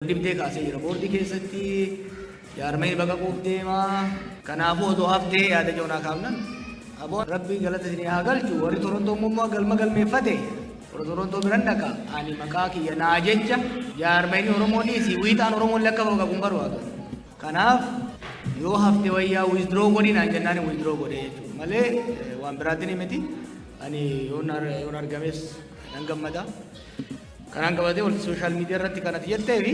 Dhibdee kaasee jira. Boordii keessatti jaarmeen baqaquuf deema. Kanaafuu otoo haftee yaada joonaa kaafnan, aboon Rabbi galata isinii haa galchu. Warri Torontoo immoo galma galmeeffate, warra Torontoo biran dhaqa. Ani maqaa kiyya naa jecha jaarmeen Oromoo dhiisi, wiixaan Oromoo illee akka baqaqu hin barbaadu. Kanaaf yoo hafte wayyaa, withdraw godhi naan jennaan withdraw godhe jechuudha malee waan biraatiin miti. Ani yoon argames nan gammada. Kanaan qabatee wal social media irratti kanati jettee fi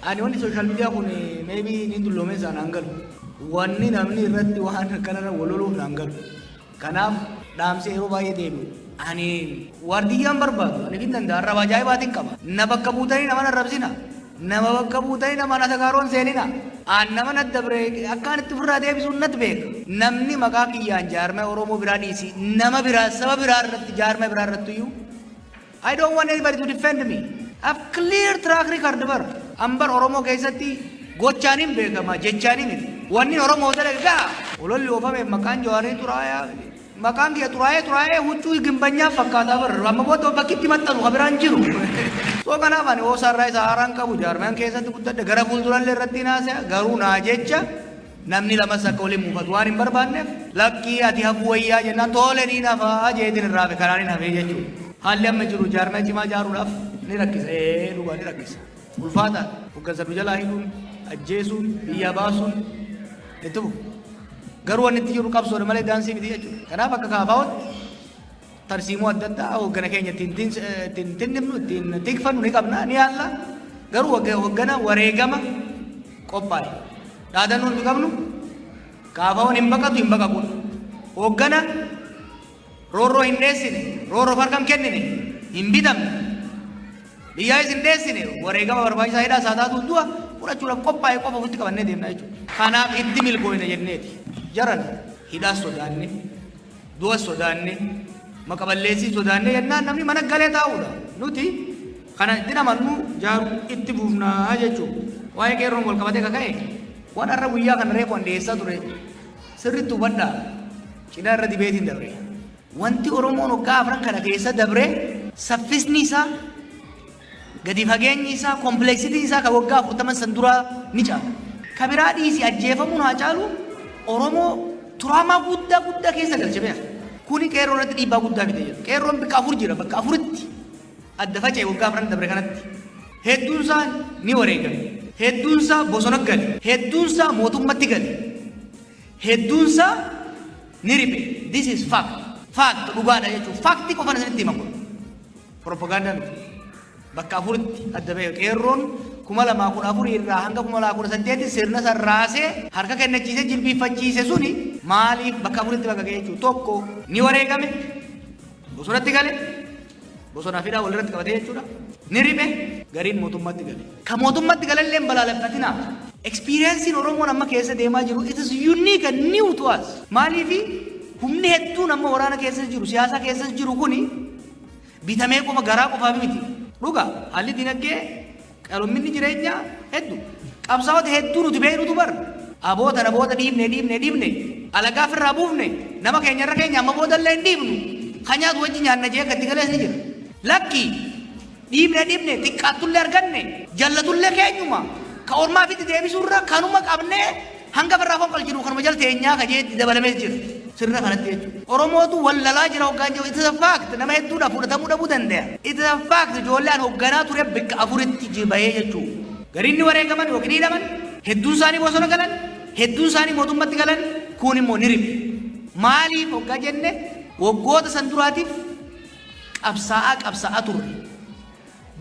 ani wanni social media kun maybe ni dulloomee isaa naan galu. Wanni namni irratti waan akkanarra wal loluuf naan galu. Kanaaf dhaamsi yeroo baay'ee deebi'u. Ani waardiyyaan barbaadu, ani fin danda'a, arraba ajaa'ibaatiin qaba. Na bakka buutanii nama arrabsina. Nama bakka buutanii nama na sakaaroon seenina. An nama na dabre akkaan itti ofirraa deebisuun natti beeka. Namni maqaa kiyyaan jaarmee Oromoo biraa dhiisi, nama biraa, saba biraa irratti, jaarmee biraa irratti iyyuu, I don't want anybody to defend me. I have clear track record bar. Ambar Oromoo keessatti gochaaniin beekama, jechaanii miti. Wanni Oromoo dalagaa ololli oofameef maqaan Jawaarii xuraayaa, maqaan kiyya xuraayee xuraayee huccuu gimbanyaa fakkaataa bar. Amma booda bakki itti maxxanu kan biraan jiru. So kanaaf ani oosarraa isa haaraan qabu, jaarmaan keessatti guddadhe, gara fuuldurallee irratti naasea. Garuu naa jecha namni lamas akka waliin muufatu waan hin barbaanneef, lakkii ati hafuu wayyaa jennaan, tole ni nafaa jeetiin irraa hafe, karaan hin hafee jechuudha. Haalli amma jiru jaarmaa cimaa ijaaruudhaaf ni rakkisa. Ee, dhugaa ni rakkisa. Ulfaataadha. Hoggansa nu jalaa hidhuun, ajjeesuun, biyyaa baasuun itti fufu. Garuu wanni itti jiru qabsoodha malee daansii miti jechuudha. Kanaaf akka kaafaa'otti tarsiimoo adda addaa hoggana keenya ittiin tinnifnu, ittiin tikfannu ni qabna, ni yaalla. Garuu hoggana wareegama qophaa'e. Dhaadannoo nuti qabnu kaafaa'oon hin baqatu, hin baqaqudha. Hoggana roorroo hin dheessine, roorroof harka hin kennine, hin bitamne, biyyaayis hin dheessine, wareegama barbaachisaa hidhaa isaa taatuun du'a fudhachuudhaaf qophaa'e qofa ofitti qabannee deemna jechuudha. Kanaaf itti milkooyna jenneeti. Jaran hidhaas sodaanne, du'as sodaanne, maqaballeessii sodaanne jennaan namni mana galee taa'uudha. Nuti kana itti amannu, jaaruu itti buufnaa jechuudha. Waa'ee qeerroon wal qabatee kaka'e, waan har'a guyyaa kana reefu an dhiyeessaa ture sirriitti hubadhaa, cinaa irra dibeetiin dabre. Wanti Oromoon waggaa 4 kana keessa dabre, saffisni isaa, gadi fageenyi isaa, complexityn isaa kan waggaa 40 san duraa ni caala. Ka biraa dhiisi, ajjeefamuun haa caalu, Oromoo trauma guddaa guddaa keessa galche beeka. Kuni qeerroo irratti dhiibbaa guddaa fide jira. Qeerroon bakka afur jira, bakka afuritti adda faca'e waggaa 4 dabre kanatti. Hedduun isaa ni wareegame. Hedduun isaa bosona gale. Hedduun isaa mootummatti gale. Hedduun isaa ni riphe. This is fact. Fact dhugaadha jechuudha. Factii qofan isinitti hima kun. Propagaandaa miti. Bakka afuritti adda ba'e qeerroon 2014 irraa hanga 2018 sirna san raasee, harka kennachiisee, jilbiiffachiise suni maaliif bakka afuritti bakka ga'e jechuudha. Tokko ni wareegame, bosonatti gale, bosonaa fi walirratti qabatee jechuudha. Ni riphe, gariin mootummaatti gale. Ka mootummatti galallee hin balaaleffatinaa. Experienceiin Oromoon amma keessa deemaa jiru, it is unique and new to us. Maaliifi humni hedduun amma waraana keessa jiru, siyaasa keessa jiru kuni bitamee qofa garaa qofaaf miti. Dhuga haalli dinagdee, qalomminni jireenyaa hedduu. Qabsaa'ota hedduu nuti beeknutu bar. Aboota na booda dhiibne, dhiibne, dhiibne. Alagaa ofirraa buufne, nama keenya irra keenya, amma booda illee hin dhiibnu. Kan nyaatu wajji nyaanna jee gatti galees ni jira. Lakki, dhiibne, dhiibne, xiqqaattullee arganne, jallatullee keenyuma. Ka ormaa fitti deebisuurra kanuma qabnee hanga firraa fonqolchinu kanuma jala teenyaa ka jeetti dabalamees jira. Sirna kanatti jechuudha. Oromootu wallalaa jira hoggaan jiru. It is a fact. Nama hedduudhaaf fudhatamuu dhabuu danda'a. It is a fact. Ijoollee an hogganaa ture bakka afuritti bahee jechuudha. Gariin ni wareegaman yookiin hidhaman. Hedduun isaanii bosona galan. Hedduun isaanii mootummatti galan. Kun immoo ni riphe. Maaliif hoggaa jenne, waggoota san duraatiif qabsaa'aa qabsaa'aa turre.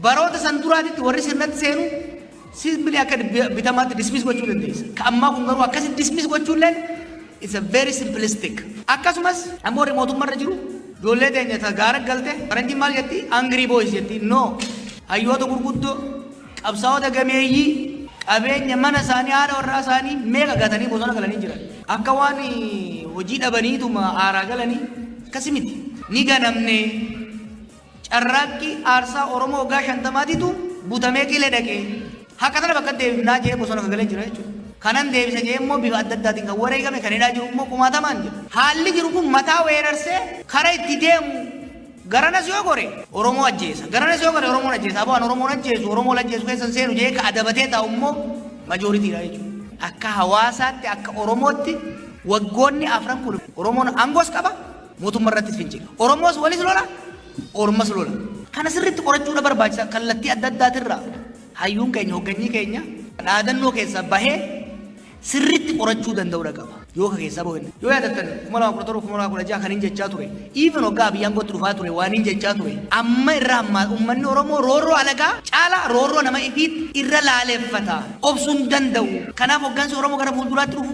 Baroota san duraatitti warri sirnatti seenu simply akka bitamaatti dismiss gochuu dandeessa. Ka ammaa kun garuu akkasitti dismiss gochuulleen it's a very simplistic. Akkasumas amma warri mootummaarra jiru ijoollee teenya ta gaara galte, faranjiin maal jetti? Angry boys jetti. No. Hayyoota gurguddoo, qabsaa'ota gameeyyii, qabeenya mana isaanii, haadha warraa isaanii meeqa gatanii bosona galanii jiran. Akka waan hojii dhabaniituma aaraa galanii akkasi miti. Ni ganamne, carraaqqii aarsaa Oromoo waggaa 50tiitu butamee qilee dhaqee haqa sana bakka deebifnaa jee bosona galee jira jechuudha. Kanan deebisa jee immoo bifa adda addaatiin kan wareegame, kan hidhaa jiru immoo kumaatamaan jira. Haalli jiru kun mataa weerarsee karaa itti deemu Garanas yoo gore Oromoo ajjeesa. Garanas yoo gore Oromoon ajjeesa. Aboo an Oromoon ajjeesu, Oromoo ajjeesu keessa hin seenu jee ka adabatee taa'u immoo majoritydha jechuudha. Akka hawaasaatti, akka Oromootti, waggoonni afran kun Oromoon aangoos qaba, mootummaa irrattis fincila. Oromoos walis lola, Ormas lola. Kana sirriitti qorachuudha barbaachisa. Kallattii adda addaatirraa hayyuun keenya, hogganyii keenya dhaadannoo keessaa bahee sirriitti qorachuu danda'uudha qaba. Yoo ka keessaa bahu. Yoo yaadattan, 2017, 2016 kan hin jechaa ture. Even waggaa Abiyyaan aangootti dhufaa ture waan hin jechaa ture. Amma irraa ammaa uummanni Oromoo roorroo alagaa caalaa roorroo nama ifiitti irra laaleeffata. Obsuu hin danda'u. Kanaaf hoggansi Oromoo gara fuulduraatti dhufu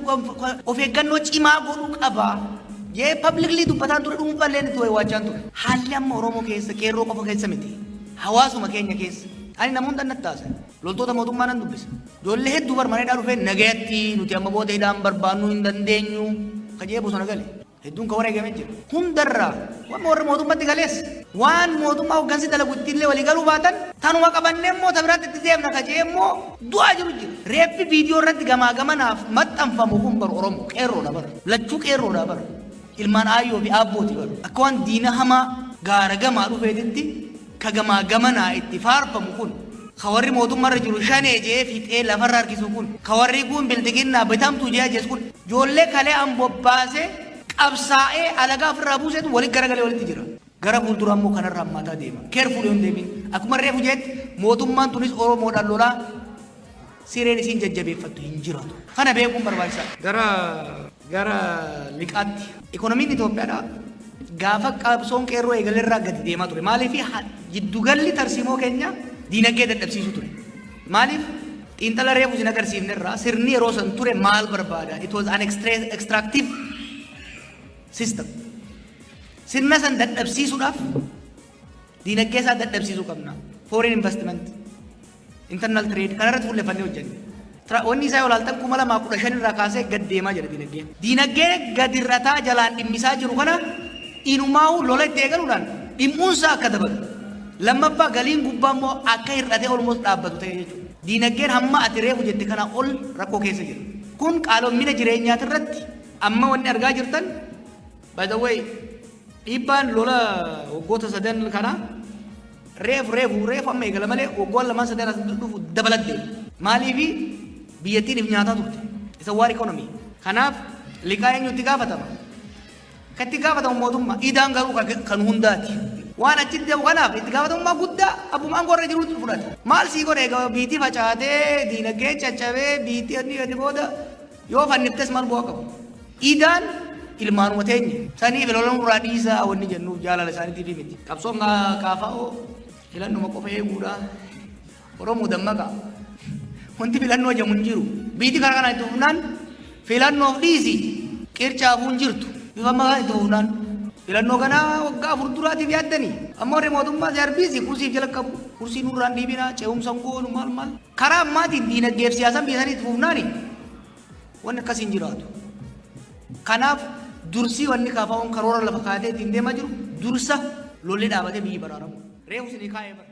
of eeggannoo cimaa godhuu qaba. Jee publicly dubbataan ture, dhuunfaallee itti waachaan ture. Haalli amma Oromoo keessa, qeerroo qofa keessa miti. Hawaasuma keenya keessa. Ani nama hunda natti taasisa. Loltoota mootummaa nan dubbisa. Ijoollee hedduu bar mana hidhaa dhufee nagayatti nuti amma booda hidhaan barbaannuu hin dandeenyu kajee bosona gale. Hedduun kan wareegame jira. Hundarraa waan warra mootummatti galees waan mootummaa hoggansi dalagu ittiillee walii galuu baatan tanuma qabannee immoo ta biraatti itti deemna kajee immoo du'aa jiru jira. Reeffi viidiyoo irratti gamaa gamanaaf maxxanfamu kun bar Oromoo qeerroodha bar. Lachuu qeerroodha bar. Ilmaan aayyoo fi aabbooti bar. Akka waan diina hamaa gaara gamaa dhufeetitti ka gamaa gamanaa itti faarfamu kun, ka warri mootummaarra jiru shanee jee fixee lafarra harkisu kun, ka warri kun bilxiginnaa bitamtuu jee ajjeesu kun, ijoollee kalee an bobbaasee qabsaa'ee alagaa ofirraa buuseetu walitti garagalee walitti jira. Gara fuulduraa immoo kanarra hammaataa deema. Careful yoo hin deemin. Akkuma reefu jeetti, mootummaan tunis Oromoodhaan lolaa sireen isiin jajjabeeffattu hin jiraatu. Kana beekuun barbaachisaadha. Gara liqaatti. Ikonomiin Itoophiyaadhaa gaafa qabsoon qeerroo eegalerraa gadi deemaa ture. Maaliif? Jiddugalli tarsiimoo keenya diinagdee dadhabsiisuu ture. Maaliif? Xiinxala reefu isin agarsiifnerraa sirni yeroo san ture maal barbaada? It was an extractive system. Sirna san dadhabsiisuudhaaf diinagdee isaa dadhabsiisuu qabna. Foreign investment, internal trade kanarratti fuulleffannee hojjenne. Wanni isaa yoo ilaaltan, 2015 irraa kaasee gad deemaa jira diinagdeen. Diinagdee gad irrataa jalaan dhimmisaa jiru kana inumaa'uu lola itti eegaluudhaan dhimmuunsaa akka dabalu. Lammaffaa, galiin gubbaa immoo akka hir'atee almost dhaabbatu ta'e jechuudha. Diinagdeen hamma ati reefu jette kana ol rakkoo keessa jira. Kun qaaloomina jireenyaati irratti amma wanni argaa jirtan. By the way, dhiibbaan lola waggoota sadan kana reefu reefu reefu amma eegala malee waggoon lamaan sadan as dhufu dabaladde. Maaliifi? Biyyattiin if nyaataa turte. Isa war economy. Kanaaf liqaa eenyutti gaafatama? Kan itti gaafatamu mootummaa. Idaan garuu kan hundaati. Waan achitti deemu kanaaf itti gaafatamummaa guddaa abbuma aangoo irra jirutu fudhata. Maal sii godhe egaa biitii facaatee, diinagdee caccabee, biitii inni inni booda yoo fanniftes maal bu'aa qabu? Idaan ilmaanuma teenya. Saniif lola nurraa dhiisaa wanni jennuuf jaalala isaaniitiif miti. Qabsoon kaafa'oo filannuma qofa eeguudha. Oromoo dammaqa. Wanti filannoo jedhamu hin jiru. Biitii karaa kanaan itti fufnaan filannoof dhiisi qircaafuu hin jirtu. Bifa ammaa kana itti fufnaan filannoo kana waggaa 4 duraatiif yaaddanii. Amma warri mootummaa siarbiisi kursiif jala qabu. Kursii nurraan dhiibinaa, ce'umsa hin goonu, maal maal. Karaa ammaatiin diinagdeef siyaasaan biyya sanii itti fufnaani wanni akkasii hin jiraatu. Kanaaf dursii wanni kaafaa'uun karoora lafa kaatee ittiin deemaa jiru dursa lolli dhaabatee biyyi baraaramu. Reefu isinii kaa'ee bara.